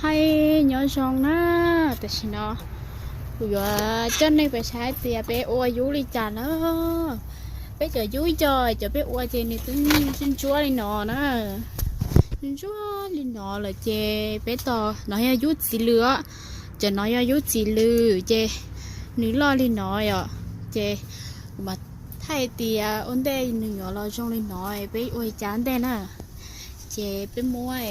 Hais nyob zoo na, tam sim no kuv yuav coj nej pais saib tias peb ua yub li cas na. Peb cov yub yog cov peb ua ces nws twb ntsuab ntsuab li no na. Ntsuab ntsuab li no lawm ces peb tos, no yog yub txiv lws os. Cov no yog yub txiv lws ces nws loj li no yom. Ces kuv mam thaij tias ua ntej nws yuav los zoo li no, peb ua li cas ntej na. Ces peb muab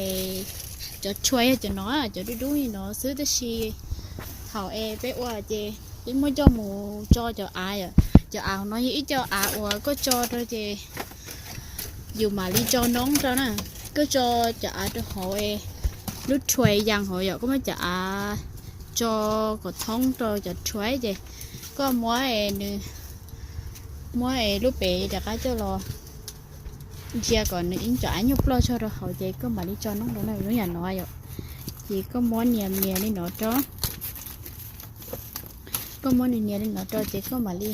cov tshua yog cov no, cov dub dub li no xwb, tab sis thaum es peb ua ces peb muab coj mus tso cov av yom. Cov av no yog ib co av uas koj tso rau ces yus mam li tso noob rau na. Koj tso cov av rau hauv es lub tshua yas hauv yom, koj muab cov av tso kom thoob rau cov tshua ces koj muab nws, muab lub pem rov qab coj los ntsia kom nws ib cov av nyuag ploj zog rau hauv ces koj mam li tso noob rau na, zoo yam no yom. Ces koj muab nias nias li no rau, koj muab nias nias li no rau ces koj mam li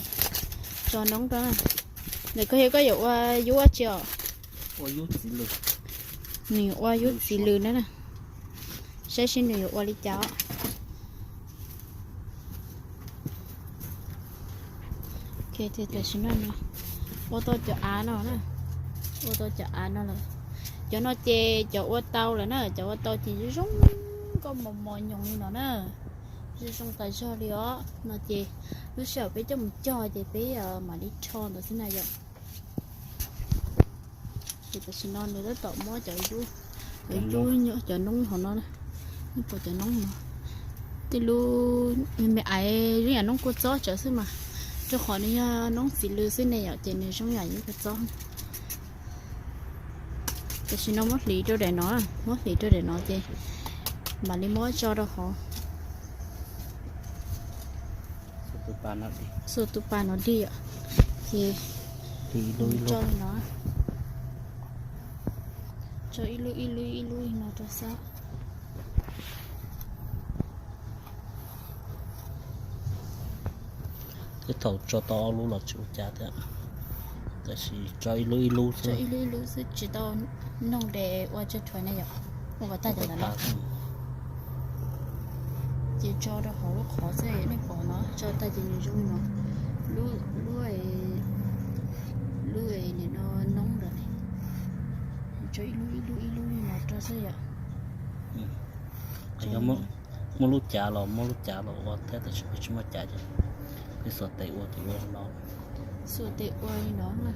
tso noob rau na. Ntawm koj yog koj yuav ua yub tsi os? Nws ua yub txiv lws na. Saib seb nws yuav ua li cas. Tam sim no ua tau cov av no na, ua tau cov av no lawm. Cov no ces cov ua tau lawm na, cov ua tau ces zoo zoo nkauj mos mos nyoos li no na, zoo zoo tas zog li os no ces lub sij hawm peb coj mus cog ces peb mam li rho ntawd xwb na yom. Ces tam sim no nws tab tom muab cov yub, cov yub, cov noob hauv no, nej pom cov noob no, tej lub me me aiv zoo yam noob kua txob tsawv xwb mas, rau qhov nws yog noob txiv lws xwb ne yom, ces nws zoo yam noob kua txob. Tam sim no muab hliv rau daim no, muab hliv rau daim no ces mam li muab tso rau hauv. Xuas tus pas no dig yom, ces tso li no, tso ib lub ib lub ib lub li no rau xwb. Tej thaum tso tau ob lub los tsis ua cas thiab, tab sis tso ib lub ib lub xwb, ib lub ib lub xwb tsis tau noog de ua tsawg thuav ne yom, ua kom tag cov ntawd na. Ces tso rau hauv lub qhov xwb, nej pom no tso tag ces nws zoo li no, lub, lub, lub nim no noob ntawd, tso ib lub ib lub ib lub li no rau xwb yom. Muaj lub cav los muaj lub cav los ua thiab, tab sis peb tsis muaj cav ces peb xuas tes ua ces ua li no. Xuas tes ua li no na.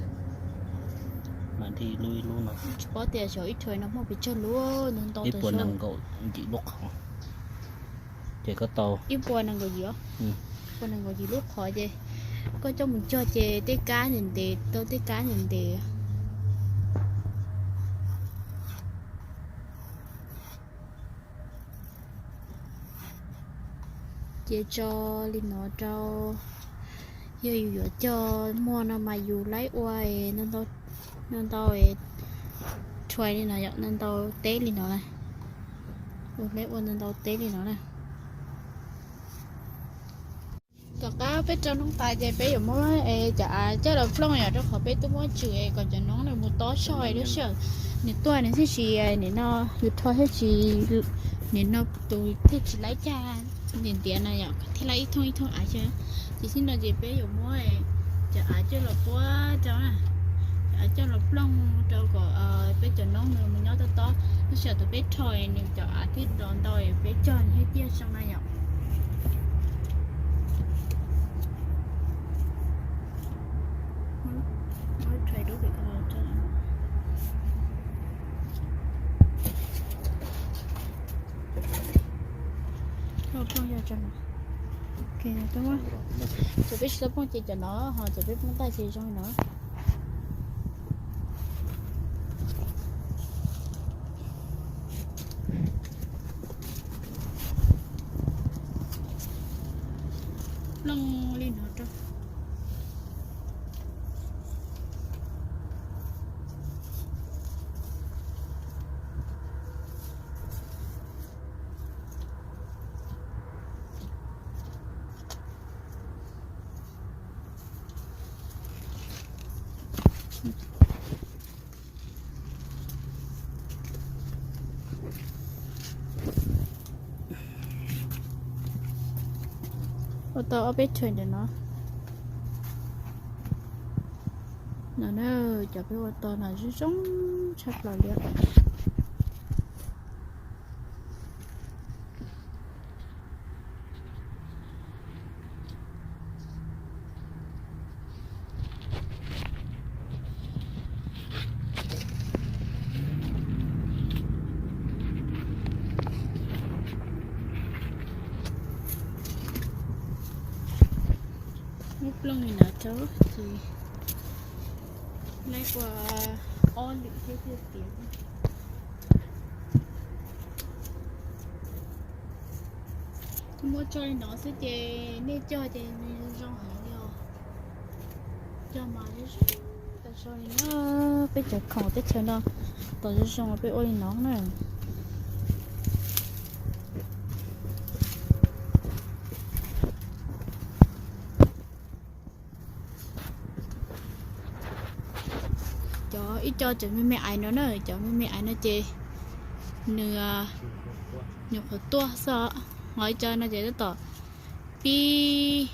Mas dig lub ib lub no. Tsis paub tias xyov ib thuav no muaj pes tsawg lub, ntau ntau ib puas nees nkaum yim lub qhov. Ces koj tau ib puas nees nkaum yim, puas nees nkaum yim lub qhov ces koj coj mus cog ces tej kab ntev ntev, tau tej kab ntev ntev. Ces tso li no rau, yog yus yuav cog muag no mas yus laib ua ntau ntau, thuav li no yom, ntau ntau teb li no, laib ua ntau ntau teb li no na. Tom qab peb rau noob tas ces peb yuav muab cov av coj los plooj yom, rau qhov peb twb muab tswm kom cov noob nws mus tob zog lub sij hawm nws tuaj nws thiaj tsis, nim no yus rho thiaj tsis, nim no tus thiaj tsis laib cag ntiav ntiav no yom, thiaj laib ib thooj ib thooj av xwb. Ces txij no ces peb yuav muab cov av coj los puab rau na, cov av coj los plooj rau kom peb cov noob nws mus nyob tob tob, lub sij hawm thaum peb rho nws cov av thiaj rov ntau peb cog thiaj tiaj zoo na yom. Cov peb tsis tau plooj ces cov no ho, cov peb plooj tag ces zoo li no. Plooj li no rau. Tau ob peb tshawv ntawm no. No na, cov peb ua tau no zoo zoo tshaj plaws li. Muab plooj li no rau ces nej ua ob lwm thiab thiaj tiav. Muab tso li no xwb ces nej cog ces nws zoo zoo heev li os. Cog mas zoo zoo, tas zoo li no, peb cov khoom teb chaws no tos zoo zoo peb ua li no na. Cov ib co cov me me aiv no na, cov me me aiv no ces nws nyuam qhuav tuaj xwb, ho ib co no ces tab tom pib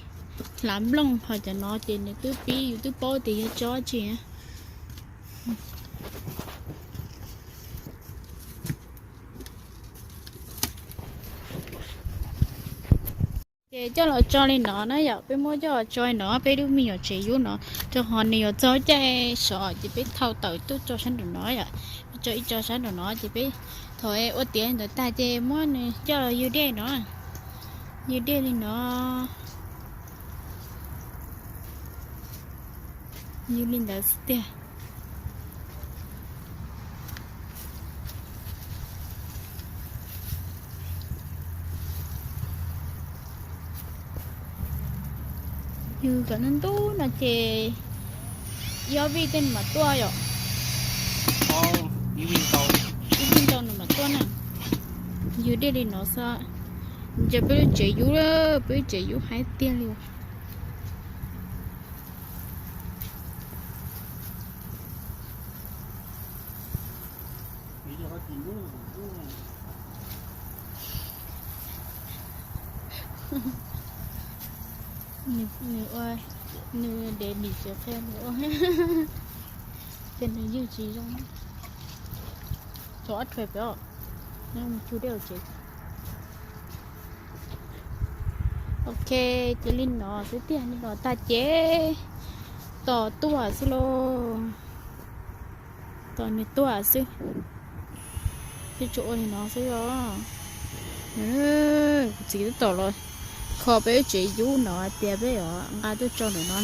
hlav nplooj, ho cov no ces nws twb pib, yus twb paub tias yog tsob tsi. Ces coj los tso li no na yom, peb muab coj los tso li no, peb lub me nyuam tsev yub no, rau qhov nws yuav txog caij sov ces peb thau tawm tuaj tso sab nraum no yom. Peb tso ib co sab nraum no ces peb thaum ua tiav ntawd tag ces muab nws coj los yug dej no, yug dej li no, yug li ntawd xwb tiag. Yug kom ntub ntub no ces ib ob vij tej nws mam tuaj yom. Ib vij ntau nws mam tuaj na. Yug dej li no xwb. Ces peb lub tsev yub, peb lub tsev yub haib tiag li. Nws ua, nws dev dim tsev qhia nws ua, ces nws ywg tsis zoo. Tso ob rhe pem os, nws mus tsuj dej hauv tsev. Ok, ces li no xwb tiag, li no tag ces tos tuaj xwb lauj. Tos nws tuaj xwb. Peb tsuas ua li no xwb os. Kuv txiv tab tom los kho peb lub tsev yub no hais tias peb yuav nqa tuaj tso ntawm no.